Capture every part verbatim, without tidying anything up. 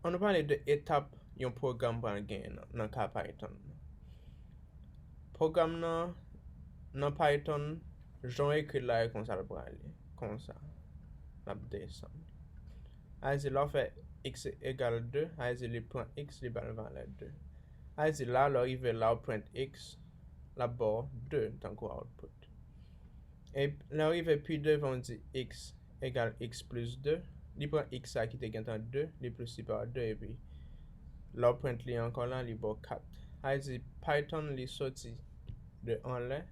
Ann nou pale de etap yon pwogram pral genyen nan, nan ka Python. Pwogram nan, nan Python, jan w ekri l la, e konsa l prale. Konsa. L ap desann. Sa vle di, lè w fè x egal de, sa vle di, li pran x, li ba l valè de. Sa vle di, la, lè w rive la, w print x, l ap ba w de tankou output. E lè w rive pi devan, w di x egal x plis de, li pran x sa ki te gentan de, li plis li pa de, epi lè w print li ankò la, li ba w kat. Sa vle di, Python, li soti de anlè,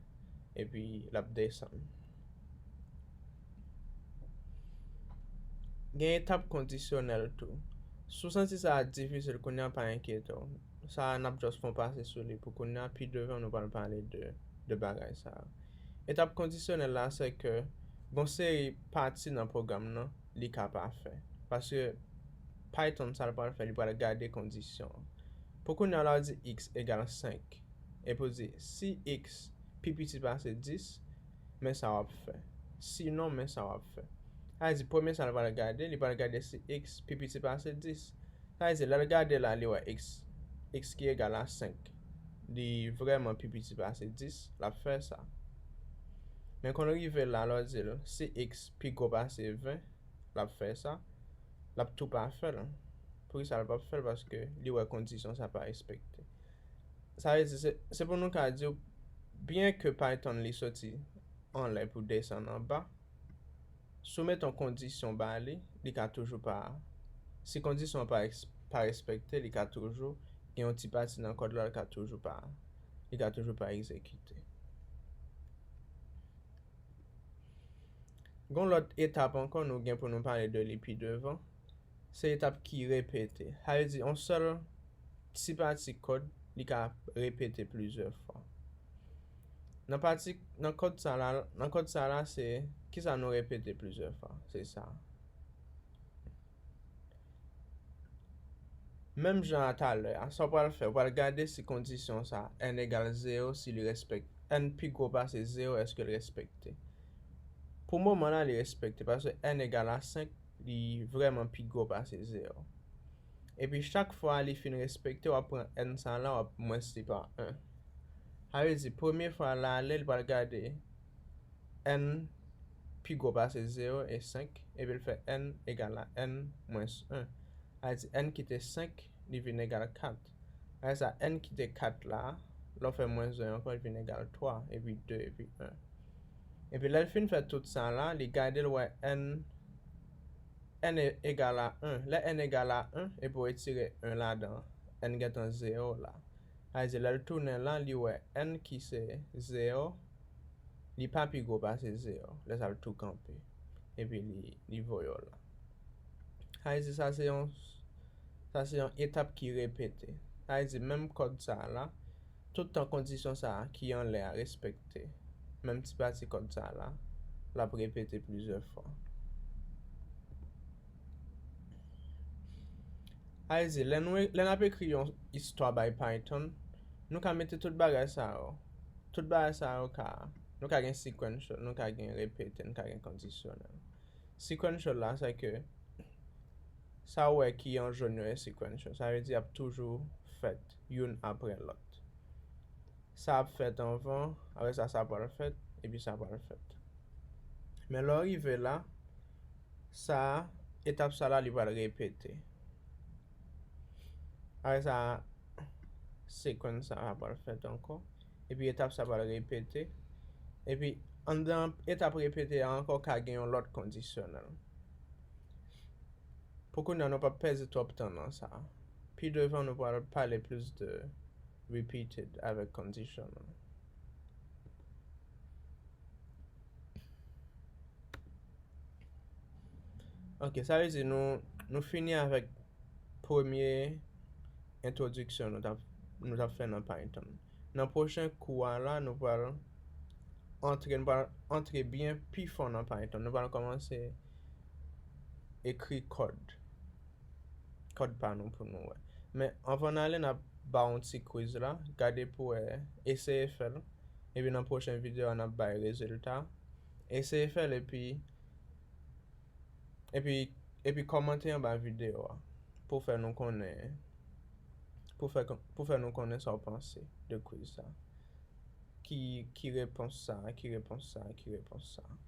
epi l ap desann. Gen etap kondisyonèl tou. Si w santi sa a difisil kounye a, pa enkyete w. Sa a, n ap just fè yon pase sou li pou kounye a, pi devan, nou pral pale de, de bagay sa a. Etap kondisyonèl la, se ke gon seri pati nan pwogram nan, li ka pa fè. Paske Python, sa l pral fè, li pral gade kondisyon an. Pou kounye a, la w di x egal senk, epi w di, si x pi piti pase dis, men sa w ap fè. Sinon, men sa w ap fè. Sa vle di, premye sa l pral gade, li pral gade si x pi piti pase dis. Sa vle di, lè l gade la, li wè x, x ki egal a senk, li vrèman pi piti pase dis, l ap fè sa. Men kon l rive la, lè w di l, si x pi gwo pase ven, l ap fè sa, l ap tou pa fè l. Poukisa l p ap fè l? Paske li wè kondisyon sa pa respekte. Sa vle di, se, se pou nou ka di w, byen ke Python li soti anlè pou desann anba, si w mete yon kondisyon ba li, li ka toujou pa, si kondisyon an pa, pa respekte, li ka toujou gen yon ti pati nan kòd la, li ka toujou pa, li ka toujou pa egzekite. Gon lòt etap ankò nou gen pou nou pale de li pi devan. Se etap ki repete. Sa vle di, yon sèl ti pati kòd, li ka repete plizyè fwa. Nan pati, nan kòd sa la, nan kòd sa la, se kisa nou repete plizyè fwa? Se sa. Menm jan a talè a, sa w pral fè, w pral gade si kondisyon sa, n egal zewo, si li respekte, n pi gwo pase zewo, èske l respekte? Pou moman la, li respekte, paske n egal a senk, li vrèman pi gwo pase zewo. Epi chak fwa li fin respekte, w ap pran n sa la, w ap mwens li pa en. Sa vle di, premye fwa l ale, li pral gade n pi gwo pase zewo e senk, epi l fè n egal a n mwens en. Sa vle di, n ki te senk, li vin egal kat. Apre sa, n ki te kat la, lè w fè mwens en ankò, li vin egal twa, epi de, epi en. Epi lè l fin fè tout sa la, li gade l wè n, n e-, egal a en. Lè n egal a en, epi w retire en ladan, n gentan zewo la. Sa vle di, lè l tounen la, li wè n ki se zewo, li pa pi gwo pase zewo. Lè sa l tou kanpe. Epi li, li voye w la. Sa vle di, sa se yon, sa se yon etap ki repete. Sa vle di, menm kòd sa la, tout tan kondisyon sa a ki anlè a respekte, menm ti pati kòd sa la, l ap repete plizyè fwa. Sa vle di, lè nou, lè n ap ekri yon istwa bay Python, nou ka mete tout bagay sa yo. Tout bagay sa yo ka, nou ka gen sequential, nou ka gen repete, nou ka gen kondisyonèl. Sequential la, se ke sa w wè ki an jòn yo e sequential. Sa vle di y ap toujou fèt youn apre lòt. Sa ap fèt anvan, apre sa, sa pral fèt, epi sa pral fèt. Men lè w rive la, sa, etap sa la, li pral repete. Apre sa, sequence sa pral fèt ankò. Epi etap sa pral repete. Epi anndan etap repete a ankò ka gen yon lòt kondisyonèl. Pou kounye a, nou p ap pèdi twòp tan nan sa. Pi devan, nou pral pale plis de repeated avèk conditional. Ok, sa vle di nou, nou fini avèk premye entwodiksyon nou t ap, nou t ap fè nan Python. Nan pwochen kou a la, nou pral antre, nou pral antre byen pi fon nan Python. Nou pral kòmanse ekri kòd. Kòd pa nou pou nou wè. Men anvan n ale, n ap ba w yon ti quiz la. Gade pou wè, eseye fè l. Epi nan pwochen videyo a, n ap bay rezilta. Eseye fè l epi, epi, epi kòmante anba videyo a. pou fè nou konnen, pou fè, pou fè nou konnen sa w panse de quiz sa. Ki, ki repons sa, ki repons sa, ki repons sa.